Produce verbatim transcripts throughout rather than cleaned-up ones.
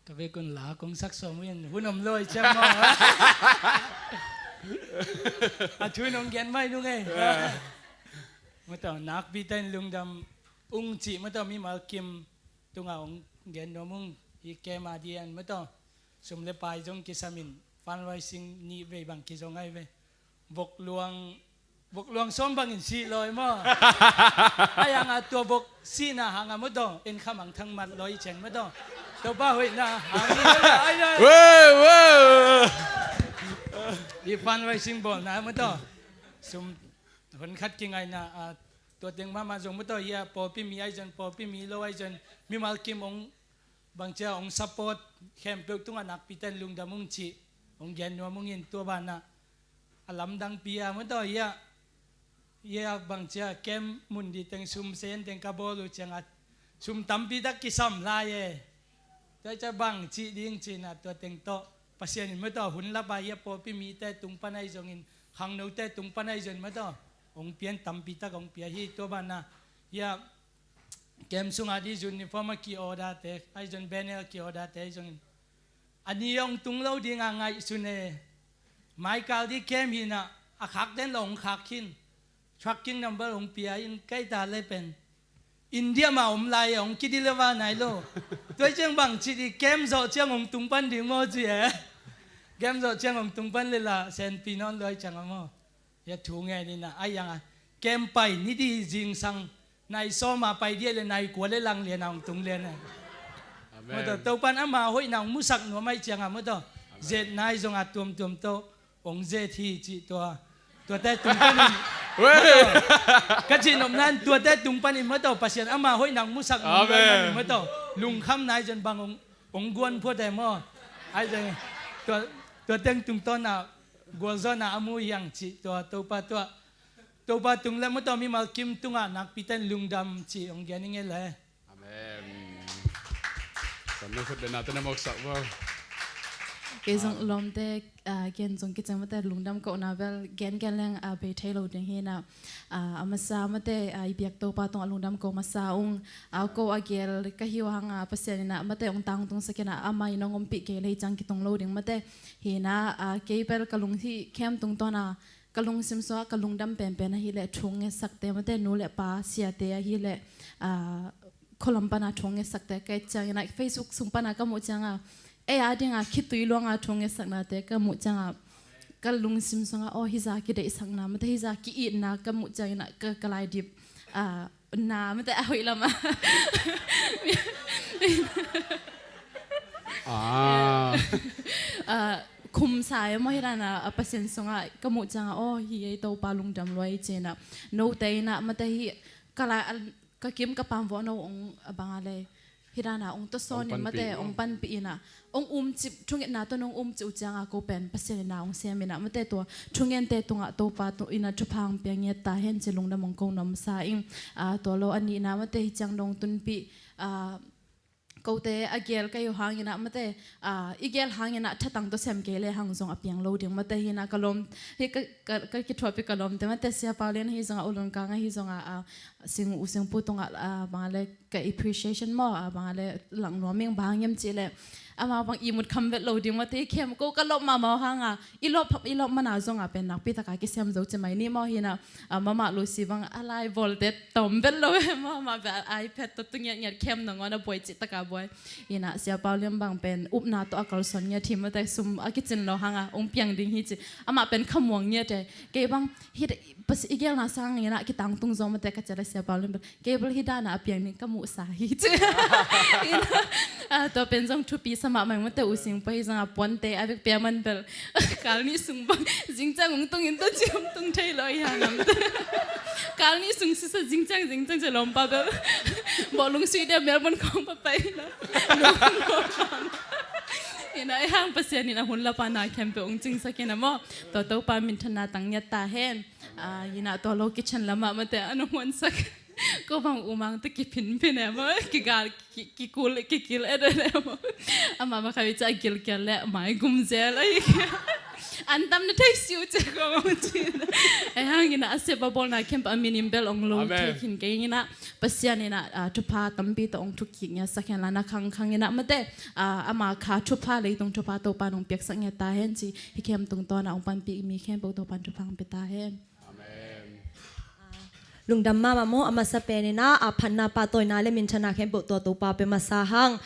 Ka vekun la kong sak sawm uh in hun om lawi ciang maw. A thu in hong gen mai nung ei. Mataw, nakpi ta in lungdam ung cih mataw, mimal kim tungah hong gen nuam ung. Hi kema dian mataw, sum le pai zong kisam in fundraising nih vei bang kizong ai ve. Vok luang, vok luang sawm bangin sih lawi maw. Ai ang a tua vok sihna hang a mataw, en khamang thang mat lawi ceng mataw. Topa hoihna hang i ai na. Wow, wow. I fundraising bawlna mataw, sum hun khat kingaihna a, tua teng mahmah zong mataw, hi a pawlpi mi ai zon, pawlpi mi lo ai zon, mimal kim hong bangcia hong support khempeuh tungah nakpi ta in lungdam ung cih hong gen nuam ung in, tua banah a lamdangpi a mataw, hi a, hi a bangcia kem mun di teng sum sen teng ka bawl uh ciangah sum tampi tak kisam lai e. Tua ciah bang cih ding cihna tua teng tawh Pasian in mataw hun lapa hi a pawlpi mite tung pan ai zongin, khangnote tung pan ai zongin mataw hong pian tampi tak hong pia hi. Tua banah hi a kem sungah di uniform a ki-order te ai zon, banner ki-order te ai zongin, a ni hong tung lo ding a ngaihsun e. Maikal di kem hinah a khak den lo hong khak khin, tracking number hong pia in, kei ta le pen India mah om lai e, hong kideliver nai lo. Tua ciang bang cih di kem zawh ciang hong tung pan ding maw ci e. Kem zawh ciang hong tung pan le la senpi nawn luai ciang a maw. Hi a thu ngen inah ai ang a kem pai ni di zingsang nai sawma pai dia le nai kua le lang lian a hong tung lian a. Amen. Mataw, Topan ama hoihna hong musak nuam ai ciang a mataw, zet nai zong a tuamtuam tawh hong zet hi cih tua, tuate tung panin. Weh! Mataw, ka cih nopna in tuate tung panin mataw, Pasian ama hoihna hong musak nuam, amen, panin mataw, lungkham nai zon bang hong, hong guan phuat e maw. Ai zong tua, tua teng tungtawn a gualzawhna a mu hiang cih tua, Topa tua, Topa tung le mataw mimal kim tungah nakpi ta in lungdam cih hong gen i ngei le. Amen. Sannu khut bena tena mawksak bo. Kei zong lawmte, ah, ken zong kicing mate lungdam kohna bel gen gen leng, ah, bei thei lo ding hi na. Ah, a masa mate, ah, i biak Topa tungah lungdam ko masa ung. Ah, ko a gel ka hi uh hang a Pasian ina mate ong tangtung sakin a ama in ong ompih kei lei ciang kitung lo ding mate. Hi na, ah, kei bel ka lung hi khem tungtawn a ka lungsim sungah ka lungdam penpen ahileh thu ngetsak te mate, nu le pa siate ahileh, ah, khualam pana thu ngetsak te ka et ciangin ah Facebook sung pana ka muh cianga ei a dinga khitui luanga thu ngetsakna te ka muh cianga ka lungsim sungah aw hiza kideihsakna mate hiza ki-itna ka muh ciangin ah ka, ka laidip, ah, na mate a hoih lama. Ah. Ah, khumsa e maw hi dana a Pasian sungah ka muh cianga aw hi ei Topa lungdam luai cina note ina mate hi ka la, ka kim ka pam vawh no ong a banga le hi dana ong tawsawn in mate ong panpih ina ong umcip thungetna tawh nong umcip uh cianga ko pen Pasian ina ong sem ina mate tua thungente tungah Topa tu ina thupha ong pia ngiat ta hen ci lungdam ong ko nuam sa ing. Ah, tua lo a nihna mate hi ciang dong tunpih, ah, kote a gel ka hi uh hangin ah mate, ah, i gel hangin ah thatang tawh sem kei le hang zong a piang lo ding mate hi na ka lawm hi ka, ka, ka kithuahpih ka lawmte mate Sia Pau Lian hi zongah U Lun Kang ahi zongah, ah, sing u singpu tungah, ah, banga le ka appreciation maw, ah, banga le lang nuam ing bang hiam cih le ama bang ihmut kham vet lo ding mate hi khem ko ka lawp mahmah uh hanga i lawp, i lawp mana zonga pen nakpi taka kisem zo ci mai ni maw hi na, ah, mama Lucy bang a lai bawlte tawm vet lo e maw, mah bel iPad tawh tu ngiatngiat khem nangawn a buai cih taka buai. Hi na Sia Pau Lian bang pen upna tawh a kalsuan ngiat hi mate sum a kicin lo hanga ong piang ding hi ci amah pen khamuang ngiat e kei bang hi i gelna sang ina kitangtung zo mate ka cele Sia Pau Lian bel kei bel hi dana a piang ding ka muhsa hi ci. Ina, ah, tua pen zong thupi sa mahmah mate u sing pa hi zanga puante a vek pia man bel kal nih sung bang zingciang ung tung in tua ci ung tung thei lo hi hanam te. Kal nih sung sisa zingciang zingciang ci lawmpa bel bawh lung sui dia Melbourne khawng pa pai na. Ina i hang Pasian in a hun lapa na khempeuh ung cingsak ina maw. Tua Topa minthanna tang ngiat ta hen. Ah, ina tua lo kitchen lama mate a nong huansak ko bang umang te kiphinphin e maw, kigal, ki, kikul, kikil e de le maw. Ama ma khawi ca gilkial le mai gum zel ai. An tam na thei siu ce ko mong ci. Ai hang ina a sep a bawlna khempeuh a minim bel ong lo thei khin kei ina Pasian ina thupha tampi tawh ong thukik ngia sak hen la na khang khang ina mate ama kha thupha leitung thupha Topa nong piaksak ngia ta hen ci hi khem tungtawn a ong panpih mi khempeuh Topa thupha ong pia ta hen. Lungdam mahmah maw a masa pen ina a phatna pahtawina le minthanna khempeuh tua Topa pe masa hang.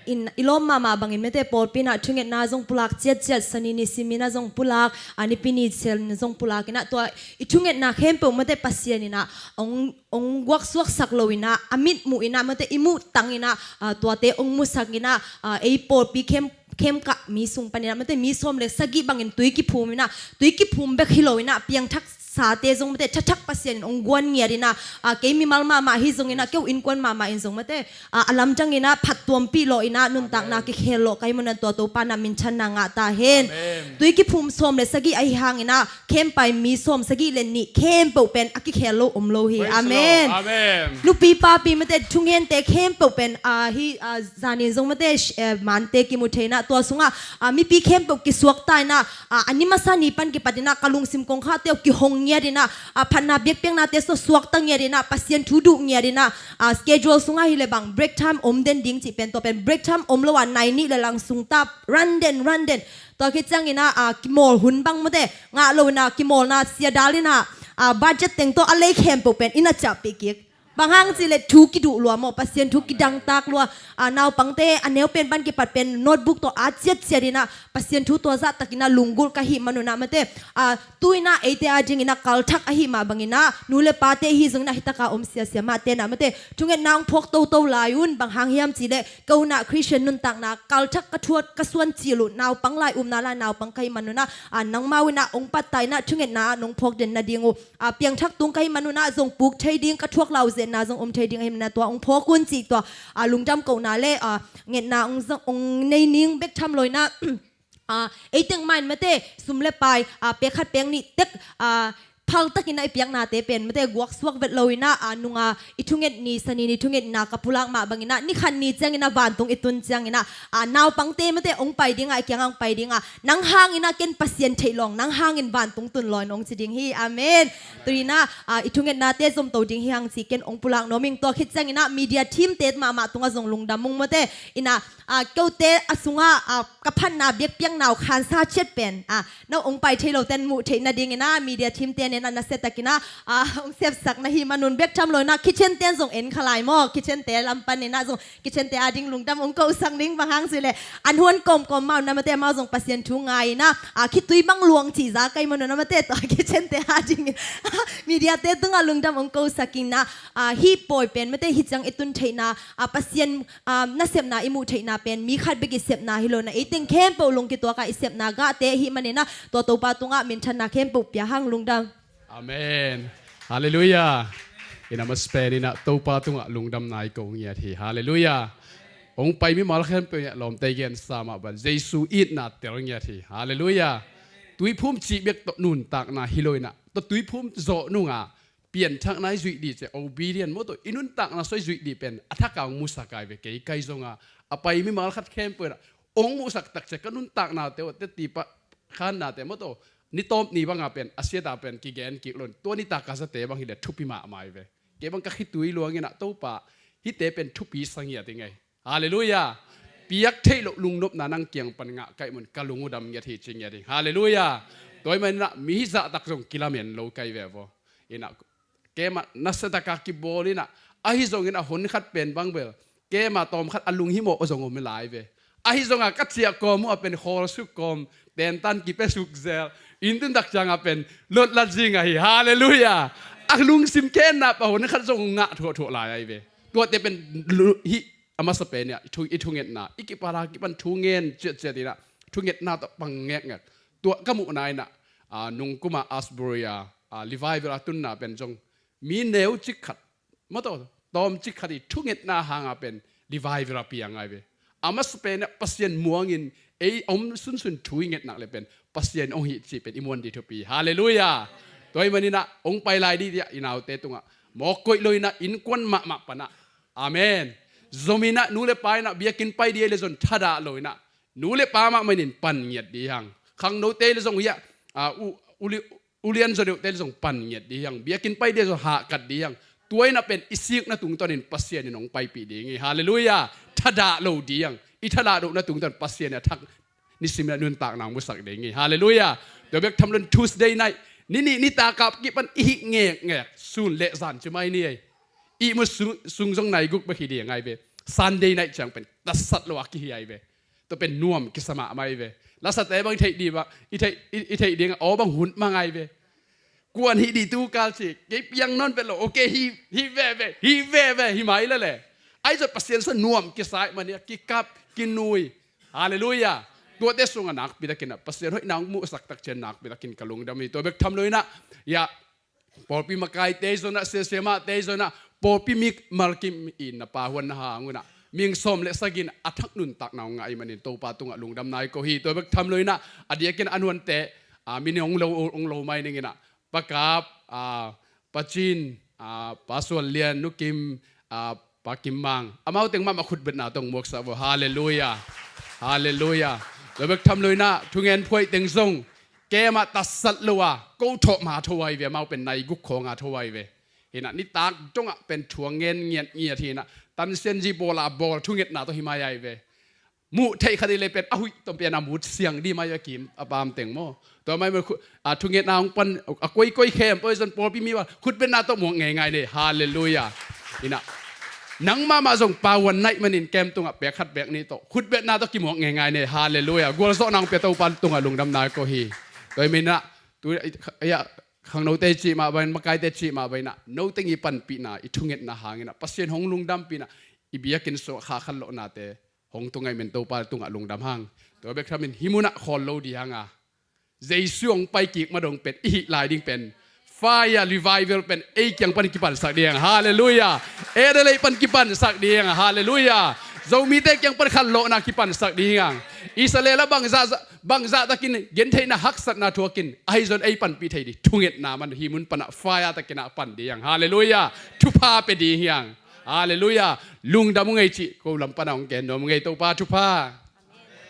In i lawm mahmah bangin mete pawlpi ina thungetna zong pulak ciatciat sani ni simin a zong pulak a nipi ni sian zong pulak ina tua i thungetna khempeuh mete Pasian ina ong ong guaksuaksak lo ina a mitmuh ina mete i muh tang ina tuate ong musak ina ei pawlpi khem khemkah mi sung panin ah mate mi sawm le sagih bangin tui kiphum inah tui kiphum bek hi lo inah piangthak sate zong mate thathak Pasian in ong guan ngiat inah kei mimal mahmah hi zong inah keu innkuan mahmah in zong mate a lamdang inah phattuampih lawh inah nuntakna kikhel lawh ka hi manin tua Topa na minthanna ngah ta hen. Tui kiphum sawm le sagih ahi hang inah khempai mi sawm sagih le nih khempeuh pen a kikhel lo om lo hi. Amen. Nupi papi mate thungente khempeuh pen a hi a zanin zong mate mante kimu thei inah tua sungah a mipi khempeuh kisuak ta inah a ni masa ni pan kipat inah ka lungsim kongkhate uh kihong ngiat inah a phatna biakpiaknate sawsuak ta ngiat inah Pasian thu duh ngiat inah a schedule sungah hi le bang break time om den ding cih pen tua pen break time om lo a nai nih le lang sung ta ran den ran den. Tua khit ciang inah a kimawl hun bang mate ngah lo inah kimawlna sia dal inah a budget teng tawh a lei khempeuh pen inah ciahpih kik. Bang hang cih le thu kiduh lua maw Pasian thu kidangtak lua a naupangte a neu pen pan kipat pen notebook tawh a ciatciat inah Pasian thu tua zahtak inah lunggulh ka hih manun ah mate a tu inah eite a ding inah kalthak ahi mah bang inah nu le pate hi zong inah hitaka om siasia mahte inah mate thungetna ong phawk toto lai un bang hang hiam cih le ka unah Christian nuntakna kalthak ka thuat ka suan cil uh naupang lai umna lai naupang ka hi manun ah a nangmau inah ong patta inah thungetna ah nong phawk den nading uh a piangthak tung ka hi manun ah zong puk thei ding ka thuak lau zetna zong om thei ding ahi manun ah tua ong phawk un cih tua a lungdam kohna le a ngetna ong zong ong nei ning bek tham lo inah a eiteng main mate sum le pai a pek khat pek nih tek a phal takin a i piaknate pen mate guak suak vet lo inah a nunga i thunget ni sani ni thunget inah ka pulak mah bang inah ni khat ni ciang inah vantung i tun ciang inah a naupangte mate ong pai dingah i kiangah ong pai dingah nang hang inah ken Pasian theih lawng nang hangin vantung tun lawin ong ci ding hi. Amen. Tu inah a i thungetnate zomto ding hi hang ci ken ong pulak nuam ing tua khit ciang inah media teamte mahmah tungah zong lungdam ung mate inah a keute a sungah a ka phatna biakpiakna uh khansa ciat pen a na ong pai thei lo ten muh theih nading inah media teamte nen a nasia tak inah a ong sepsak na hi manun bek tham lo inah kitchen ten zong en kha lai maw kitchente lam pan inah zong kitchente a ding lungdam ong kohsak ning bang hang cih le an huan kawmkawm mau na mate mau zong Pasian thu ngai inah a khitui bang luang cih za ka hi manun ah mate tua kitchente a ding in mediate tungah lungdam ong kohsak inah a hih pawi pen mate hih ciang i tun theihna a Pasian a nasepna i muh theihna pen mi khat bek i sepna hi lo inah eiteng khempeuh lungkituak ah i sepna gahte ahi manin ah tua Topa tungah minthanna khempeuh pia hang lungdam. Amen. Halleluiah. Inah masa pen inah Topa tungah lungdamna i ko ngiat hi. Halleluiah. Ong pai mimal khempeuh inah lawmte gensa mah bang Jesu itna tel ngiat hi. Halleluiah. Tuiphum cih bek tawh nuntakna hi lo inah tua tuiphum zawh nungah pianthakna i zuih dih ci obedient maw tawh i nuntakna sawh i zuih dih pen a thak a ong musak ai ve kei kai zonga a pai mimal khat khempeuh inah ong musak tak ci ka nuntaknate uh teti pah khannate maw tawh ni tawp ni banga pen a siata pen kigen kik lo in tua nita ka zate bang hi le thupi mahmah ai ve. Kei bang ka khitui luang inah Topa hihte pen thupi sa ngiat ing ei. Halleluiah. Piak theih loh lungnopna nang kiang pan ngah ka hih mun ka lung uh dam ngiat hi ci ngiat ing. Halleluiah. Tua ahih manin ah mi hih zahtak zong kilamen lo ka hi ve vaw. Inah kemah nasiataka kibawl inah ahi zongin a hun khat pen bang bel kemah tawm khat a lunghimawh zong om lai ve. Ahi zongah ka ciah kawm uh a pen khawl suk kawm tentan kipia suk zel. Inn tun tak ciangah pen lotlat zing ahi. Halleluiah. A lungsim khenna pah hun khat zong ngah thuahthuah lai ahi ve. Tuate pen hih a masa pen ah i thungetna i kipala kipan thungen ciatciat inah thungetna tawh pang ngekngek. Tua ka muhna inah nungkuma Asbury a revival a tunna pen zong mi neu cik khat maw tawh tawm cik khat i thungetna hanga pen revival a piang ai ve. A masa pen ah Pasian muangin ei om sunsun thu i ngetnak le pen Pasian ong hih cih pen i muan dih thupi. Halleluiah. Tua ahih manin ah ong pai lai dih tiah i naute tungah mawk koih lo inah innkuan mahmah panah Amen. Zom inah nu le pa inah biakinn pai dih le zon thadah lo inah nu le pa mahmah in pan ngiat dih hang. Khangnote le zong hiah, ah, u, uli, ulian zaw deuhte le zong pan ngiat dih hiang. Biakinn pai dih zong hahkat dih hiang. Tua inah pen i sikna tungtawnin Pasian in hong paipih ding hi. Halleluiah. Thadah lo dih hiang. I thadah lohna tungtawn Pasian in a thak nisimin a nuntakna hong musak ding hi. Halleluiah. Tua bek tham loin Tuesday night, ni nih nitak a kipan i hih ngekngek, sun le zan ci mai ni ei. Ihmu sung, sung zong nai guk bek hi ding ai ve. Sunday night ciang pen tatsat lo a kihi ai ve. Tua pen nuam kisa mahmah ai ve. Lasate bang i theih dih bang, i theih, i, i theih ding a aw bang hun mang ai ve. Kuan hih dih tu kal ci, kei piang nawn vet lo, okay, hih, hih veve, hih veve, hih mai la le. Ai zot Pasian sa nuam kisa ai mania, kikap, kinui. Halleluiah. Tuate sungah nakpi takin ah Pasian hoihna hong muhsak tak ciang nakpi takin ka lungdam hi. Tua bek tham loinah, ya, pawlpi makaite zonah, siasiamahte zonah, pawlpi mi malkim in na pahuanna hangunah ming sawm le sagih in a thak nuntakna hong ngah ahih manin Topa tungah lungdam nai ko hi. Tua bek tham loinah a diakin a nuante, a, min hong lo, hong lo mai ninginah, Pa Kap, a, Pa Cin, a, Pa Suan Lian, Nu Kim, a, Pa Kim Mang. Amau teng mahmah khutbetna tawh muaksak vo. Halleluiah. Halleluiah. Tua bek tham loinah thungen phuaih teng zong kemah tatsat lo a ko thawh ma tho ai ve, amau pen nai guk khawnga tho ai ve. Hinah nitak dongah pen thu a ngen ngiatngiat hinah tansianzi bawl a bawl thungetna tawh hi mai ai ve. Muh theih khat i le pen a huih tawm pian a mut siang dih mai a kim a pam teng maw. Tua mai maw khu-, a thungetna hong pan a koikoi khem poi zon pawlpi mi va khutbetna tawh muak ngeingai nei. Halleluiah. Inah nang mahmah zong pawan naih manin kem tungah pek khat pek nih tawh khutbetna tawh kimuak ngeingai nei. Halleluiah. Gualzawhna hong pia Topa tungah lungdam nai ko hi. Tua hi minah tu, ya, khangnote cih mah bangin, makaite cih mah banginah noteng i panpihna, i thungetna hanginah Pasian hong lungdampih inah i biakinn sungah kha khan lohnate hong tung ahih manin Topa tungah lungdam hang. Tua bek thamin hih munah khawl lo dih hanga Jesu hong pai kik madong pen i hih lai ding pen fire revival pen ei kiang pan kipansak ding hang. Halleluiah. Adelaide pan kipansak ding hang. Halleluiah. Zomite kiang pan khanlawhna kipansak ding hang. Israel ah bangzah, bangzah takin gentheihna haksatna thuakin ahi zon ei panpih thei dih thungetna man hih mun panah fire takinah pan ding hang. Halleluiah. Thupha pe ding hiang. Halleluiah. Lungdam uh ngei cih ko lam panah hong gen nuam uh ngei Topa thupha.